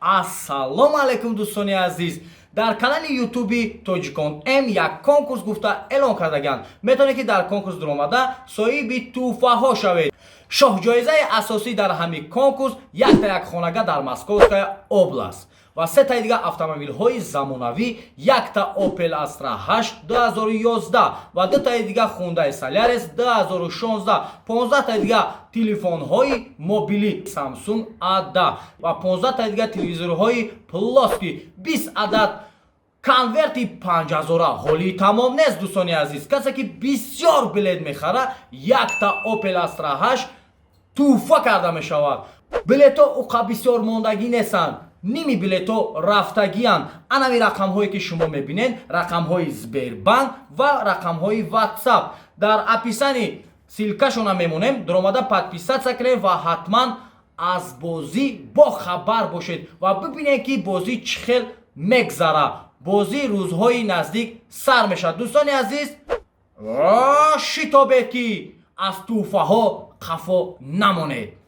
Ассалому алайкум, дӯстони азиз! Дар канали Ютуби Тоҷикон М як конкурс гуфта эълон кардагианд. Метавонед, ки дар конкурс дуромада, соҳиби тӯҳфаҳо шавед. Шоҳҷоизаи асосӣ дар ҳамин конкурс якта як хонага дар Московская область ва сетаи дига автомобилҳои замонавӣ: якта Opel Astra 8 2011 ва дутаи дига Hyundai Solaris 2016, 15таи дига телефонҳои мобилӣ Samsung A10 ва 15таи дига телевизорҳои плоский, 20 адад конверти 5000. Ҳоли тамом нест, дӯстони азиз. Касе ки бисёр билет мехара, якта Opel Astra 8 тӯҳфа карда мешавад. Билетҳо уқа бисёр мондагӣ нестанд, ними билетҳо рафтагианд. Анами рақамҳое ки шумо мебинед, рақамҳои Сбербанк ва рақамҳои WhatsApp, дар описании ссылкашона мемонем. Дуромада подписаться кунед ва ҳатман аз бозӣ бохабар бошед ва бибинед, ки бозӣ чӣ хел мегзара. Бозӣ рӯзҳои наздик сар мешавад. Дӯстони азиз, шитобед, ки аз тӯҳфаҳо қафо намонед.